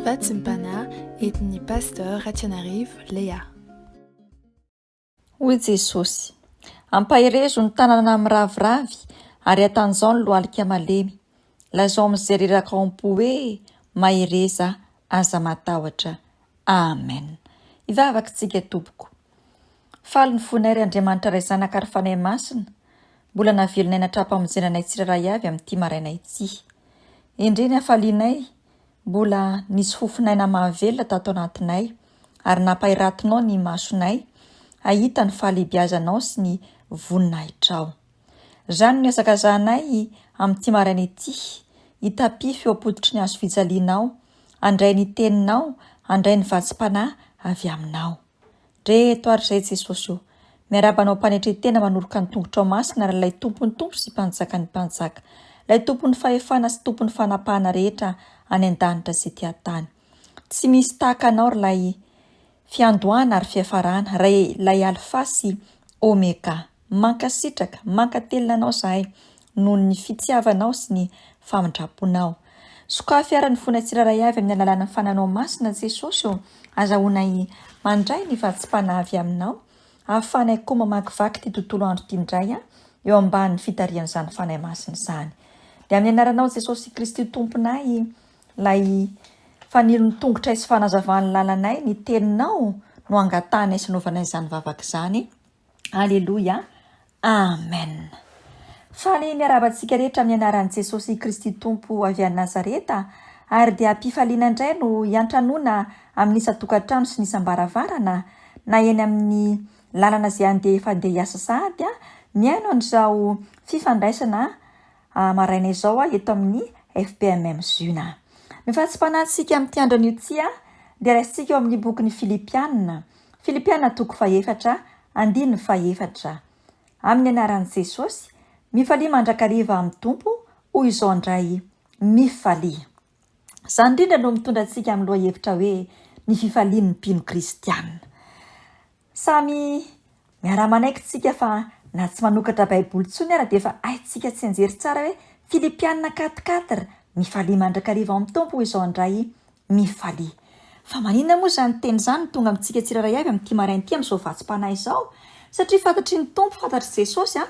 Vatsim-panahy entin'ny Pasteur Ratianarivo Léa. Hoy Jesosy, Ampaherezo ny tanana miraviravy ary atanjao ny lohalika malemy. Lazao amin'izay reraka ao am-po hoe, Mahereza, aza matahotra. Amen. Hivavaka isika tompoko. Faly ny fonay ry Andriamanitra Ray Zanaka ary Fanahy Masina, mbola navelonay natram-pamonjena anay tsirairay avy amin'ity maraina ity. Endrey ny hafalianay, mbola nisy fofon'aina mahavelona tato anatinay, ary nampahiratinao ny masonay hahita ny fahalehibiazanao sy ny voninahitrao. Izany no niazakazahanay amin'ity maraina ity, hitapify eo am-pototry ny hazo fijalianao, handray ny teninao, handray ny vatsim-panahy avy aminao. Ndreto ary izay Jesosy o! Miarahaba anao am-panetren-tena manoroka ny tongotrao masina ary ilay Tompon'ny tompo sy Mpanjakan'ny mpanjaka, ilay Tompon'ny fahefana sy Tompon'ny fanapahana rehetra any an-danitra sy ety an-tany. Tsy misy tahaka anao ry ilay Fiandohana ary Fiafarana, ry ilay Alfa sy Omega. Mankasitraka, mankatelina anao zahay noho ny fitiavanao sy ny famindramponao. Sokafy ara ny fonay tsirairay avy amin'ny alalan'ny fananao masina Jesosy ô, azahoanay mandray ny vatsim-panahy avy aminao, ahafahanay koa mamakivaky ity tontolo andro ity indray eo ambanin'ny fitarihan'izany Fanahy Masina izany. Dia amin'ny anaranao Jesosy Kristy Tomponay, ilay fanilon'ny tongotray sy fanazavan'ny lalanay, ny teninao no angatahanay sy anaovanay izany vavaka izany. Aleloia Amen Faly miarahaba antsika rehetra amin'ny anaran'i Jesosy Kristy Tompo avy any Nazareta ary dia am-pifaliana indray no hiantranoana amin'ny isan-tokantrano sy ny isam-baravarana na eny amin'ny lalana izay andeha efa andeha hiasa sahady mihaino an'izao fifandraisana maraina izao eto amin'ny FPMM Zuna. Ny fahatsipanantsika amin'ity andro anio ity dia raisintsika eo amin'ny bokin'ny Filipiana Filipiana toko fahefatra, andininy fahefatra. Amin'ny anaran'i Jesosy, mifalia mandrakariva amin'ny Tompo, hoy izao indray, mifalia. Izany indrindra no mitondra antsika amin'ny lohahevitra hoe ny fifalian'ny mpino kristiana. Samy miara-manaiky tsika fa na tsy manokatra Baiboly intsony ara dia efa haintsika tsianjery tsara hoe Filipiana quatre quatre, mifalia mandrakariva ao amin'ny Tompo, hoy izao indray, Mifalia. Fa maninona moa izany teny izany no tonga amintsika tsirairay avy amin'ity maraina ity amin'izao vatsim-panahy izao? Satria fantatry ny Tompo, fantatr'i Jesosy an,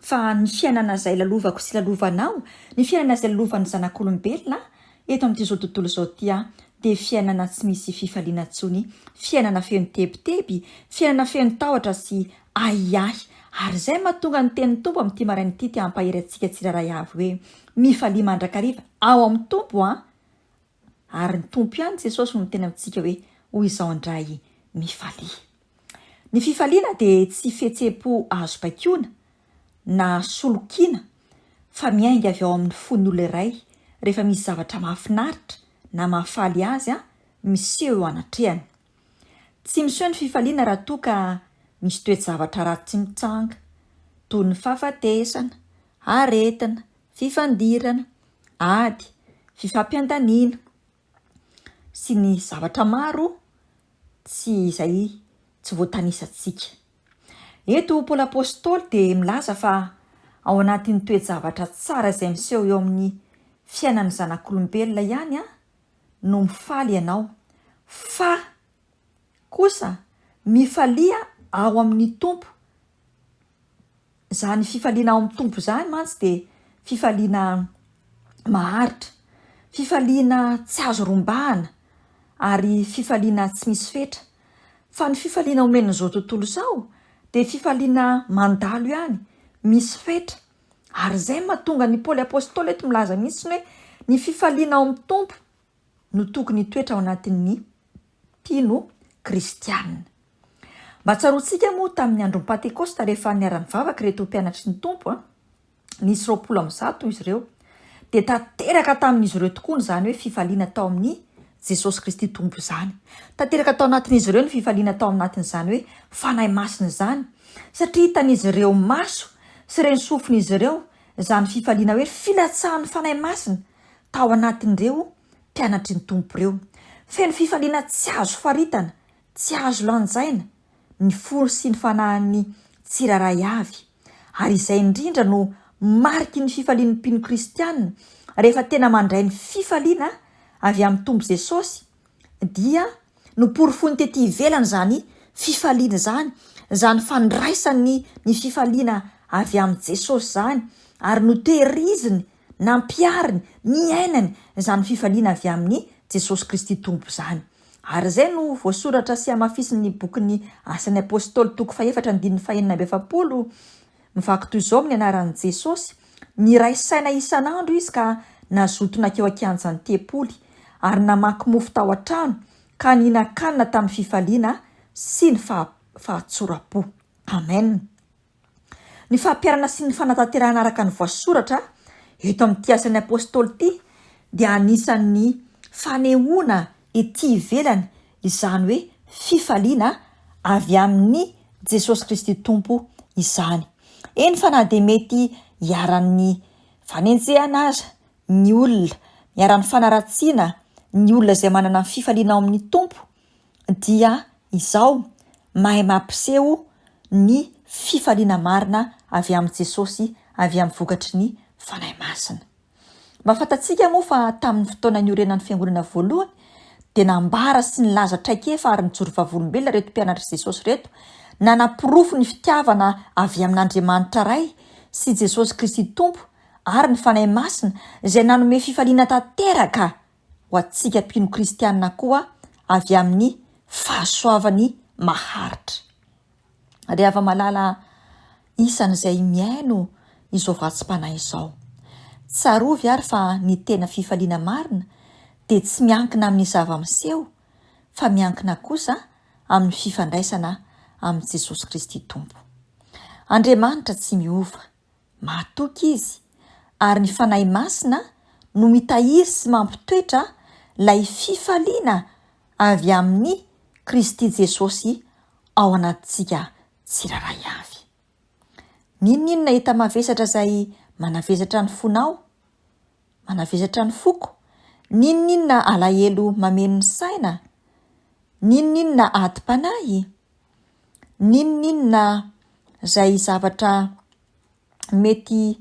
fa ny fiainana izay lalovako sy lalovanao, ny fiainana izay lalovan'ny zanak'olombelona eto amin'ity izao tontolo izao ity an, dia fiainana tsy misy fifaliana intsony, fiainana feno tebiteby, fiainana feno tahotra sy ahiahy. Ary izay no mahatonga ny tenin'ny Tompo amin'ity maraina ity te hampahery antsika tsirairay avy hoe, mifalia mandrakariva ao amin'ny Tompo an, Ary ny Tompo ihany Jesosy no miteny amintsika hoe, hoy izao indray, mifalia. Ny fifaliana dia tsy fihetseham-po azo baikoina na solokiana fa miainga avy ao amin'ny fon'ny olona iray rehefa misy zavatra mahafinaritra na mahafaly azy miseho eo anatrehany. Tsy miseho ny fifaliana raha toa ka misy toe-javatra ratsy mitranga, toy ny fahafatesana, aretina, fifandirana, ady, fifampiandaniana, sy ny zavatra maro tsy izay tsy voatanisantsika. Eto Paoly Apostoly dia milaza fa ao anatin'ny toe-javatra tsara izay miseho eo amin'ny fiainan'ny zanak'olombelona ihany no mifaly ianao, fa kosa mifalia ao amin'ny Tompo Izany fifaliana ao amin'ny Tompo izany mantsy dia fifaliana maharitra, fifaliana tsy azo rombahana ary fifaliana tsy misy fetra. Fa ny fifaliana omen'izao tontolo izao dia fifaliana mandalo ihany, misy fetra. Ary izay no mahatonga an'i Paoly Apostoly eto milaza mihitsy hoe ny fifaliana ao amin'ny Tompo no tokony hitoetra ao anatin'ny mpino kristiana. Mba tsaroantsika moa tamin'ny andron'ny Pantekosta rehefa niara-nivavaka ireto mpianatry ny Tompo, nisy 120 izy ireo, dia tanteraka tamin'izy ireo tokoa izany hoe fifaliana tao amin'i Jesosy Kristy Tompo izany. Tanteraka tao anatin'izy ireo ny fifaliana tao anatin'izany hoe Fanahy Masina izany, satria hitan'izy ireo maso sy ren'ny sofin'izy ireo izany fifaliana hoe filatsahan'ny Fanahy Masina tao anatin'ireo mpianatry ny Tompo ireo. Feno fifaliana tsy azo faritana, tsy azo lanjaina, ny fo sy ny fanahin'ny tsirairay avy. Ary izay indrindra no mariky ny fifalian'ny mpino kristiana rehefa tena mandray ny fifaliana avy amin'ny Tompo Jesosy. dia noporofoiny tety ivelany izany fifaliana izany, izany fandraisany ny fifaliana avy amin'i Jesosy izany, ary notehiriziny, nampihariny, niainany izany fifaliana avy amin'i Jesosy Kristy Tompo izany. Ary izay no voasoratra sy hamafisin'ny bokin'ny Asan'ny Apostoly toko fahefatra andininy fahenina amby efapolo, mivaky toy izao amin'ny anaran'i Jesosy, Niray saina isan'andro izy ka nazoto nankeo an-kianjan'ny tempoly, ary namaky mofo tao an-trano, ka nihinan-kanina tamin'ny fifaliana sy ny fahatsoram-po. Amen. Ny fampiharana sy ny fanatanterahana araka ny voasoratra eto amin'ity Asan'ny Apostoly ity dia anisan'ny fanehoana ety ivelany izany hoe fifaliana avy amin'i Jesosy Kristy Tompo izany. Eny fa na dia mety hiharan'ny fanenjehana aza ny olona, hiharan'ny fanaratsiana ny olona izay manana ny fifaliana ao amin'ny Tompo dia izao mahay mampiseho ny fifaliana marina avy amin'i Jesosy avy amin'ny vokatry ny Fanahy Masina. Mba fantatsika moa fa tamin'ny fotoana niorenan'ny fiangonana voalohany dia nambara sy nilaza traikefa ary nijoro vavolombelona ireto mpianatr'i Jesosy ireto, nanaporofo ny fitiavana avy amin'Andriamanitra Ray sy Jesosy Kristy Tompo ary ny Fanahy Masina izay nanome fifaliana tanteraka ho antsika mpino kristiana koa avy amin'ny fahasoavany maharitra. Ry hava-malala isan'izay mihaino izao vatsim-panahy izao, tsarovy ary fa ny tena fifaliana marina dia tsy miankina amin'ny zava-miseho fa miankina kosa amin'ny fifandraisana amin'i Jesosy Kristy Tompo. Andriamanitra tsy miova, Mahatoky Izy, ary ny Fanahy Masina no mitahiry sy mampitoetra ilay fifaliana avy amin'i Kristy Jesosy ao anatintsika tsirairay avy. N'inon'inona enta-mavesatra izay manavesatra ny fonao, manavesatra ny foko, n'inon'inona alahelo mameno ny saina, n'inon'inona adim-panahy, n'inon'inona izay zavatra mety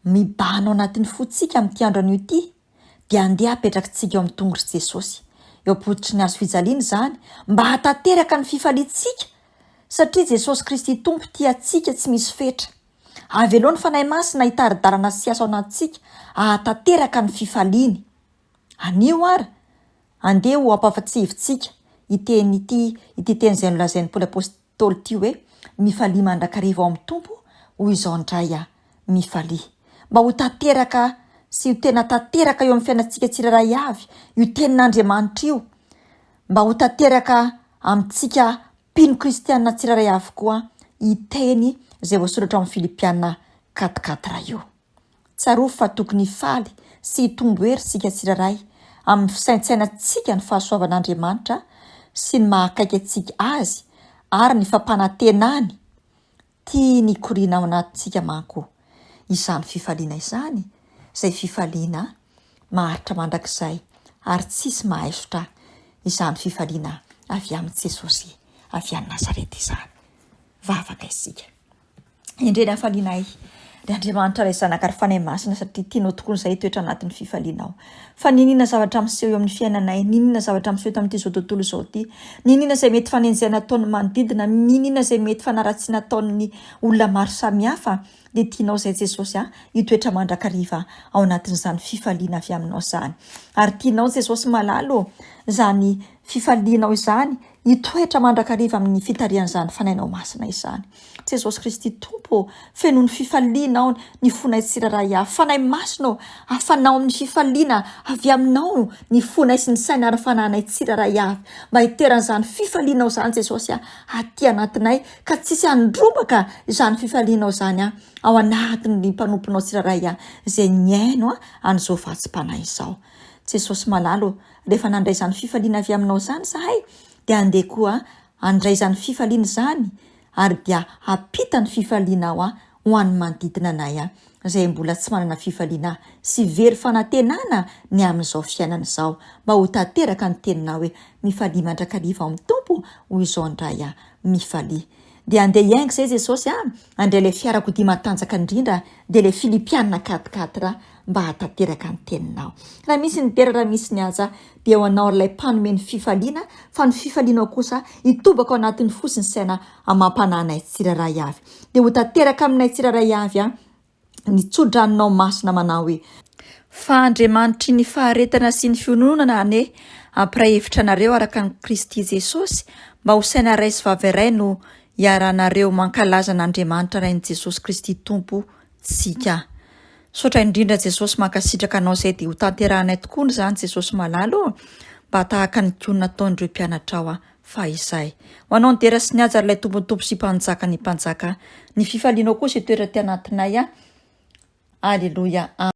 mibahana ao anatin'ny fontsika amin'ity andro anio ity dia andeha apetrakitsika eo amin'ny tongotr'i Jesosy, eo am-pototry ny hazo fijaliana izany, mba hahatanteraka ny fifaliantsika, satria Jesosy Kristy Tompo tia antsika tsy misy fetra. Avelao ny Fanahy Masina hitari-dalana sy hiasa ao anatintsika hahatanteraka ny fifaliany. Anio ary, andeha ho ampahafantsivitsika iteny ity ity teny izay nolazain'i Paoly Apostoly ity hoe, Mifalia mandrakariva ao amin'ny Tompo, hoy izao indray aho, mifalia. Mba ho tanteraka sy ho tena tanteraka eo amin'ny fiainantsika tsirairay avy io tenin'Andriamanitra io, mba ho tanteraka amintsika mpino kristiana tsirairay avy koa iteny izay voasoratra ao amin'ny Filipiana quatre quatre io. Tsarovy fa tokony hifaly sy hitombo hery isika tsirairay amin'ny fisaintsainantsika ny fahasoavan'Andriamanitra sy ny maha akaiky antsika Azy ary ny fampanantenany tiany hikoriana ao anatintsika manko izany fifaliana izany, izay fifaliana maharitra mandrakizay ary tsisy mahaisotra izany fifaliana avy amin'i Jesosy avy any Nazareta izany. Vavaka isika. Endrey ny hafalianay, ry Andriamanitra Ray Zanaka ary Fanahy Masina, satria tianao tokoa izay hitoetra anatin'ny fifalianao. Fa n'inona zavatra miseho eo amin'ny fiainanay, n'inona zavatra miseho eto amin'ity izao tontolo izao ity, n'inona izay mety fanenjehana ataon'ny manodidina, n'inona izay mety fanaratsiana ataon'ny olona maro samihafa, dia tianao izay Jesosy a, hitoetra mandrakariva ao anatin'izany fifaliana avy aminao izany. Ary tianao Jesosy malala ô, izany fifalianao izany hitoetra mandrakariva amin'ny fitarihan'izany Fanahinao Masina izany. Jesosy Kristy Tompo ô, fenoy ny fifalianao ny fonay tsirairay avy. Fanahy Masina ô, afanao amin'ny fifaliana avy aminao ny fonay sy ny saina ary fanahinay tsirairay avy. Mba hiteran'izany fifalianao izany Jesosy a, aty anatinay, ka tsisy handrombaka izany fifalianao izany a, ao anatin'ny mpanomponao tsirairay a, izay nihaino an'izao vatsim-panahy izao. Jesosy malala ô, rehefa nandray izany fifaliana avy aminao izany izahay, dia andeha koa handray izany fifaliana izany ary dia hampita ny fifalianao ho an'ny manodidina anay izay mbola tsy manana fifaliana sy very fanantenana ny amin'izao fiainana izao mba ho tanteraka ny teninao hoe mifalia mandrakariva ao amin'ny Tompo hoy izao indray aho mifalia dia andeha hiainga izay Jesosy a handray ilay fiarakodia matanjaka indrindra dia ilay Filipiana quatre quatre. mba hahatanteraka ny teninao. Raha misy ny dera, raha misy ny haja, dia ho anao ry ilay mpanome ny fifaliana, fa ny fifalianao kosa hitobaka ao anatin'ny fo sy ny saina amam-panahinay tsirairay avy. Dia ho tanteraka aminay tsirairay avy ny tsodranonao masina manao hoe. Fa Andriamanitry ny faharetana sy ny fiononana anie hampiray hevitra anareo araka an'i Kristy Jesosy, mba ho saina iray sy vava iray no hiarahanareo mankalaza an'Andriamanitra Rain'i Jesosy Kristy Tompo tsika. Misaotra indrindra Jesosy mankasitraka anao izay dia ho tanterahanay tokoa izany Jesosy malala ô mba tahaka ny koa nataon'ireo mpianatrao aho fahizay. Ho anao ny dera sy ny haja ry ilay Tompon'ny Tompo sy Mpanjakan'ny Mpanjaka. Ny fifalianao kosa hitoetra aty anatinay a. Aleloia.